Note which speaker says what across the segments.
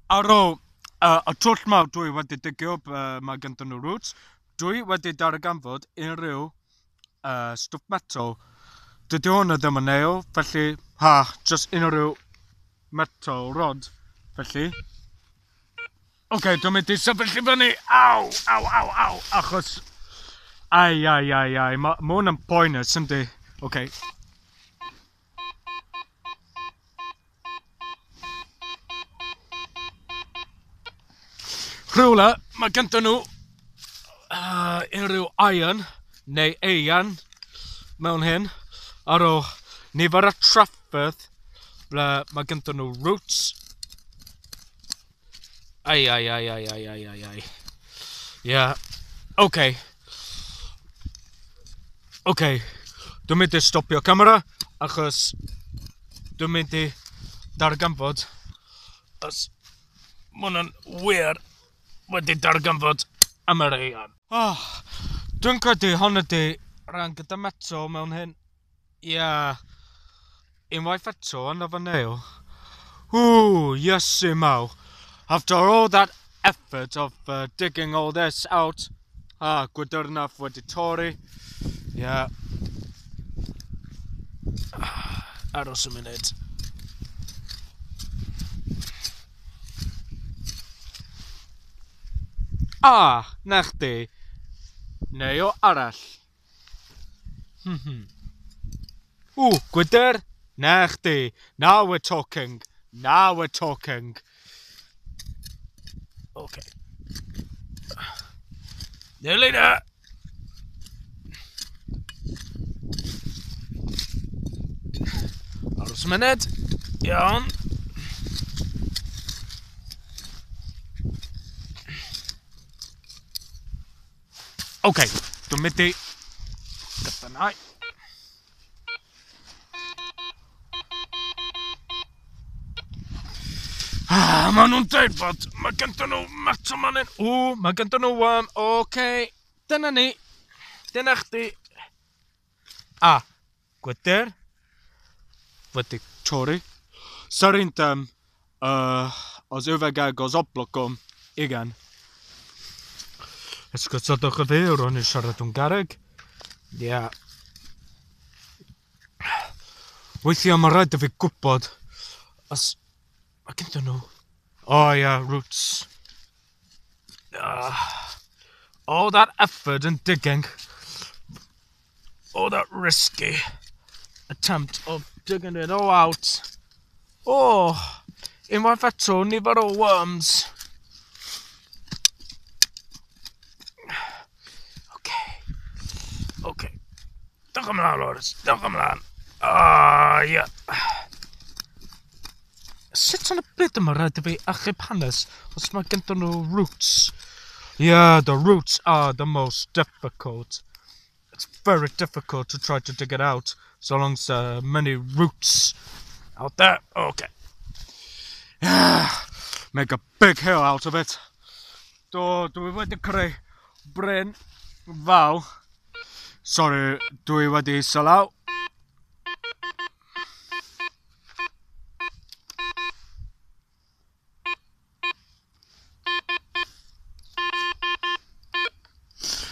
Speaker 1: Ar ôl y twll mawr dwi wedi digio, mae ganddyn nhw roots, dwi wedi darganfod unrhyw stwff metal. Dydy hwn ddim yn nail, felly, ha, just unrhyw metal rod, felly. Oce, okay, dwi'n mynd i sefyll i fyny. Aw, aw, aw, aw, achos... Ai, ai, ai, ai, mae ma hwn yn poenus, yndi? Oce. Okay. Rhywle, mae ganddyn nhw unrhyw iron neu eian mewn hyn. Ar ôl nifer y trafferth ble mae ganddyn nhw roots. Ai, ai, ai, ai, ai, ai, ai, ai. Yeah, okay. Okay, dwi'n mynd i stopio camera achos dwi'n mynd i darganfod os ma' hwnna'n wir wedi darganfod am yr eian. Oh, dwi'n credu hon ydy rhan gyda metal mewn hyn. Ie. Yeah. Unwaith eto, another nail. Ooh, Iesu mawr. After all that effort of digging all this out, ah, gwydyrnaf wedi torri. Yeah. Aros y munud. Ah, na chdi. Neu o arall. Ooh, gwydr? Na chdi. Now we're talking. Now we're talking. Okay. Nearly there. Aros y munud. Iawn. Oce, dwi'n mynd i... Gyda Ah, maen nhw'n dweud bod mae ganddyn nhw metal man hyn. O, mae ganddyn nhw worm. Oce, dyna ni. Dyna chdi. A, gwydr. Wedi torri. Szerintem az üvegek az ablakon. Igen. Esgusodwch y fi, ro'n i'n siarad Hwngareg. Ie. Yeah. Weithiau mae rhaid i fi gwybod os mae ganddyn nhw. Oh yeah, roots. All that effort and digging. All that risky attempt of digging it all out. Oh, unwaith eto, nifer o worms. Okay. Okay. Dewch ymlaen, Lawrence. Dewch ymlaen. Ah, yeah. Sut yn y byd yma rhaid i fi achub hanes os mae ganddyn nhw roots? Yeah, the roots are the most difficult. It's very difficult to try to dig it out so long as there are many roots out there. Okay. Make a big hill out of it. Do, dwi wedi creu bryn fawr. Sorry, dwi wedi sylaw.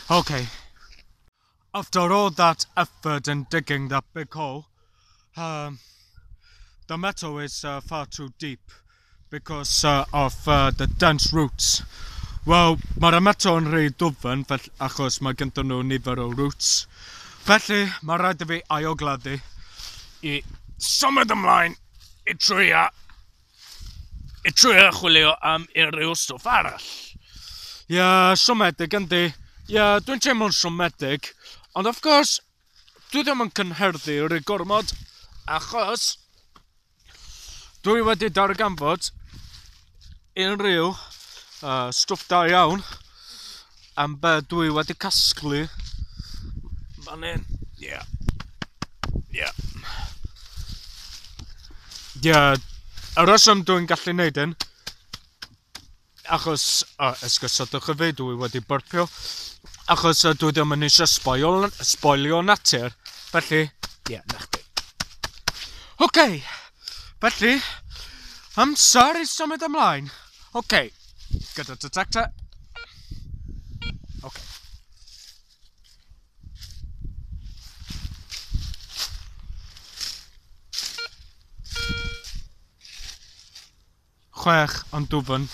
Speaker 1: Okay. After all that effort in digging that big hole, the metal is far too deep because of the dense roots. Wel, mae'r metal yn rhy dwfn fel, achos mae ganddyn nhw nifer o roots. Felly, mae rhaid i fi ailgladdu i symud ymlaen i trio chwilio am unrhyw stwff arall. Ie, yeah, siomedig yndi. Ie, yeah, dwi'n teimlo'n siomedig. Ond of course, dwi ddim yn cynhyrfu rhy gormod, achos dwi wedi darganfod unrhyw stwff da iawn am be dwi wedi casglu fan hyn. Ie. Ie. Ie, y reswm dwi'n gallu neud hyn, achos, esgusodwch y fi, dwi wedi byrpio, achos dwi ddim yn eisiau sboilio natur, felly, ie, yeah, na chdi. Oce, okay, felly, amser i symud ymlaen. OK, gyda detector. OK. 6 ond dwfn.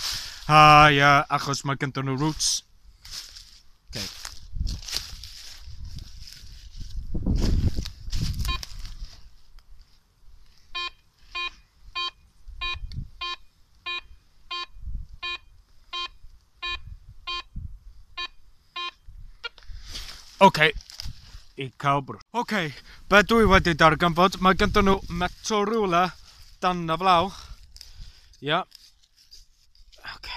Speaker 1: Ah, ia, achos mae gyda nhw roots. Okay. OK, i cael brwsh. OK, be dwi wedi darganfod, mae gyda nhw metal rhywle dan y flaw. Ia. OK.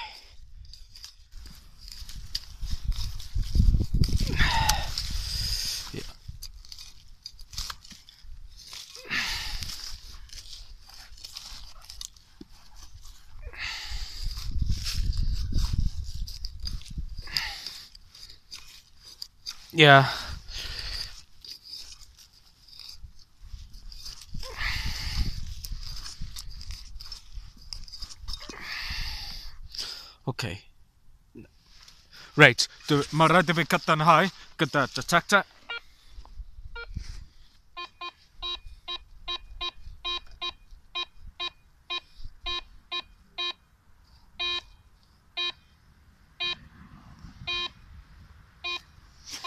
Speaker 1: Ia. Ia. OK. Reit, mae rhaid i fi cadarnhau gyda detector.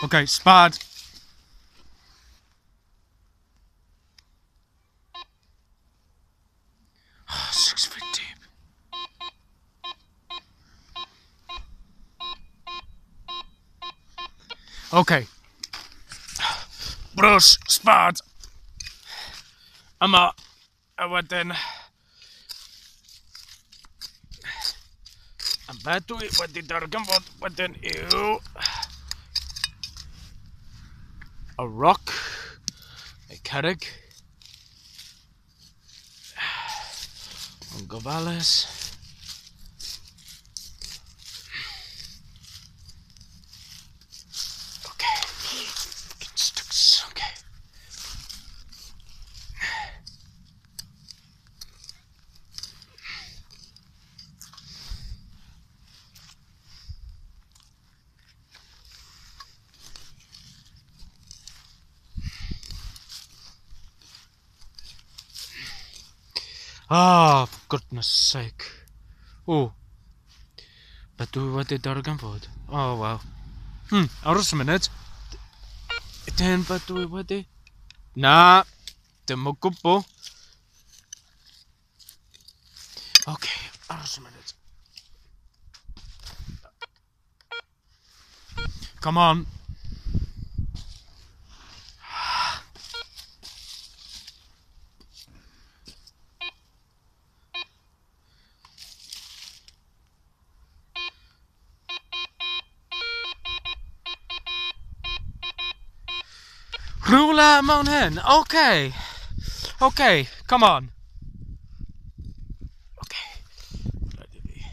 Speaker 1: OK, spad. Oh, 6 feet deep. OK. Brwsh, spad. Yma, a wedyn. A be dwi wedi darganfod wedyn yw a rock, neu cerrig. Yn gofalus. Okay. Fucking sticks. Okay. Ah, for goodness sake. O. Be dwi wedi darganfod? Oh, well. Aros y munud. Ydyn be dwi wedi? Na, dim o gwbl. OK, aros y munud. Come on. Rhywle mewn hyn. OK. OK, come on. OK. Rhaid i fi.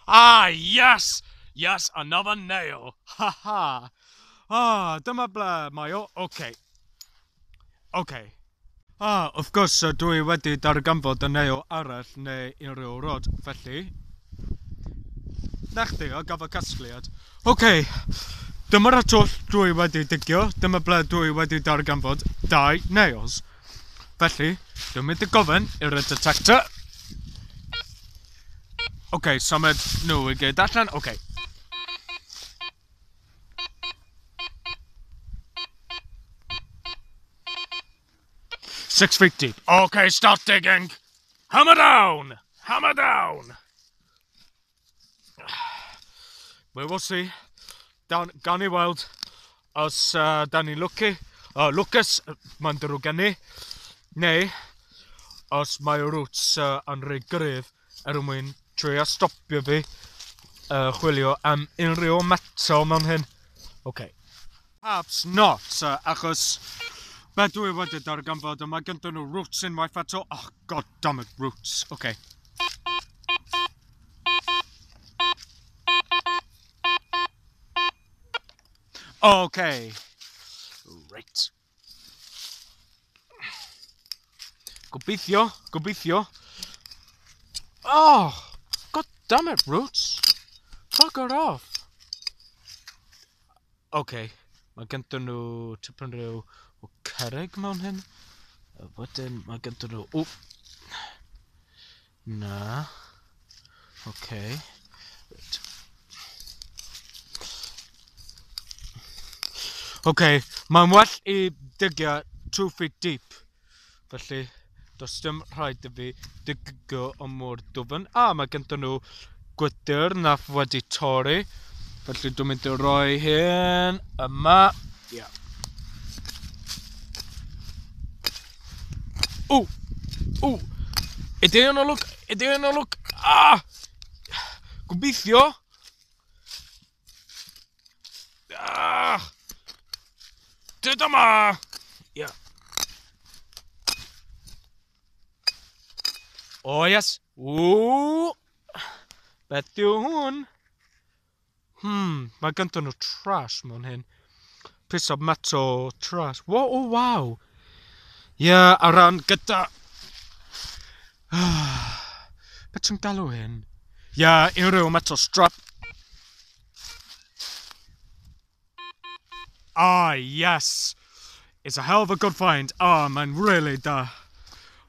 Speaker 1: Ah, yes! Yes, another nail. Ha ha. Ah, dyma ble mae o. OK. OK. Ah, wrth gwrs, dwi wedi darganfod y nail arall neu unrhyw rod, felly na chdi, o gaf y casgliad. OK. Dyma'r twll dwi wedi digio. Dyma ble dwi wedi darganfod dau nails. Felly, dwi'n mynd i gofyn i'r detector. OK, symud nhw i gyd allan. OK. 6 feet deep. OK, start digging. Hammer down! Hammer down! We will see. Down, gawn ni weld os da ni'n lwcu, lwcus, mae'n drwg gen i, neu os mae roots yn rhy gryf er mwyn trio stopio fi chwilio am unrhyw metal mewn hyn. OK. Perhaps not, achos be dwi wedi darganfod, mae gyda nhw roots unwaith eto. Oh, god damn it, roots. OK. OK. Right. Gobeithio, gobeithio. Oh, god. Damn it, roots. Bugger off. Okay, mae gynddyn nhw tipyn rhyw o cerrig mewn hyn. A wedyn mae gynddyn nhw... O! Na. Okay. Right. Okay, mae'n well i digio 2 feet deep. Felly, does dim rhaid i fi digio o mor dwfn. A mae gynddyn nhw gwydr nath wedi torri. Felly dwi'n mynd i roi hyn yma. Yeah. Ww! Ww! Ydy yn olwg? Ydy yn olwg? Ah! Gobeithio! Ah! Dyd yma! Yeah. Oh, yes. Ww! Beth yw hwn? Mae gynddyn nhw trash mewn hyn. Piece of metal trash. Wow, oh, wow. Yeah, ar ran gyda... Beth ti'n galw hyn? Yeah, unrhyw metal strap. Ah, yes. It's a hell of a good find. Ah, mae'n really da.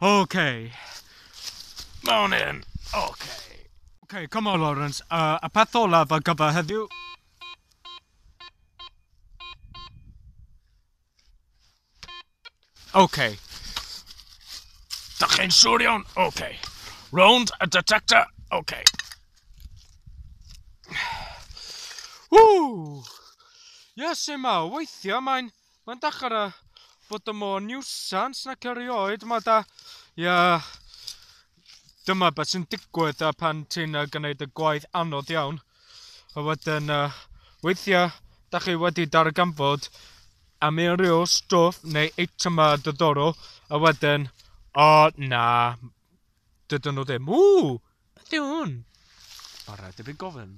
Speaker 1: Okay. Mewn in. Okay. Okay, come on, Lawrence. Y peth olaf ar gyfer heddiw. Okay. Dach chi'n siŵr iawn? Okay. Round y detector. Okay. Woo! Yes, yma, weithiau mae'n dechrau bod y mor nuisance nac erioed. Mae da... Ia... Dyma beth sy'n digwydd pan ti'n gwneud y gwaith anodd iawn. A wedyn, weithiau, da chi wedi darganfod am unrhyw stwff neu eitemau diddorol, a wedyn, o, na, dydyn nhw ddim. Ww, beth yw hwn? Mae rhaid i fi gofyn.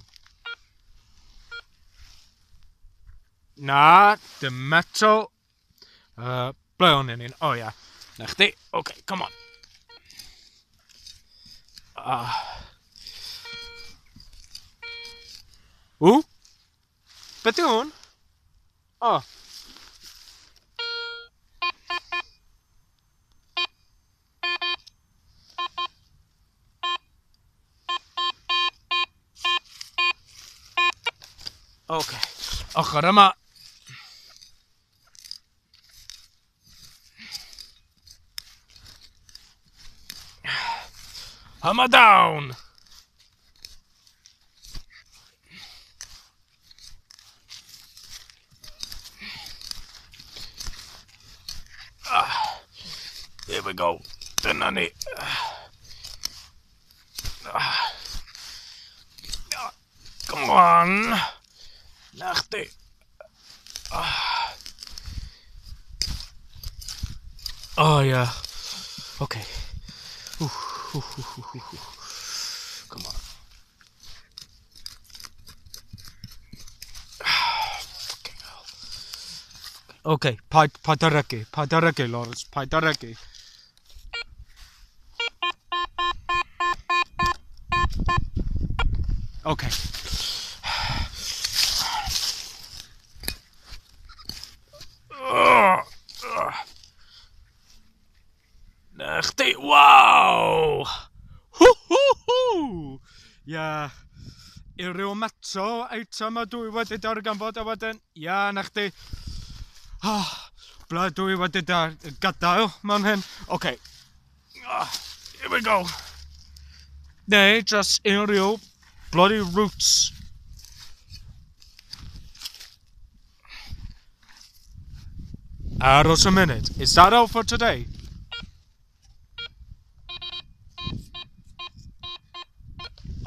Speaker 1: Na, dim metal. Ble o'n i'n? O ia. Na chdi. Okay, come on. Ww? Beth yw hwn? O. Okay. Ochr yma. Hammer down! Ah, there we go. Dyna ni. Ah. Ah, come on. Na chdi. Ah. Oh, yeah. Okay. Ooh, ooh, ooh, ooh, ooh. Come on. Fucking hell. Okay, paid â regu, paid â regu, Lawrence, paid â regu. Okay. Ugh, ugh. Na chdi, waw! Hw hw hw! Ia, unrhyw metal item a dwi wedi darganfod a wedyn, ia, na chdi. Ah, ble dwi wedi gadael mewn hyn? Okay. Ah, here we go. Neu, just unrhyw bloody roots. Aros a minute. Is that all for today?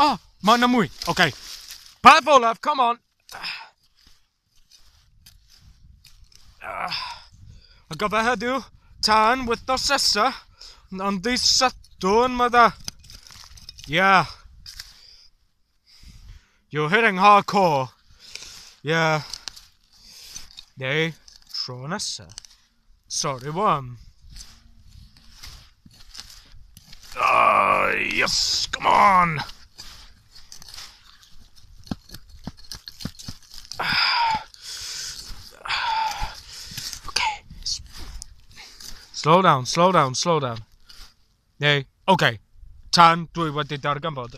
Speaker 1: Ah, mae yna mwy. Okay. Peth olaf, come on. Ah. A gyfer heddiw, tan wythnos nesa, ond dydd Sadwrn mae da. Yeah. You're hitting hardcore. Yeah. Neu, tro nesa. Sorry, one. Ah, yes, come on. Slow down, slow down, slow down. Neu, okay, tan dwi wedi darganfod.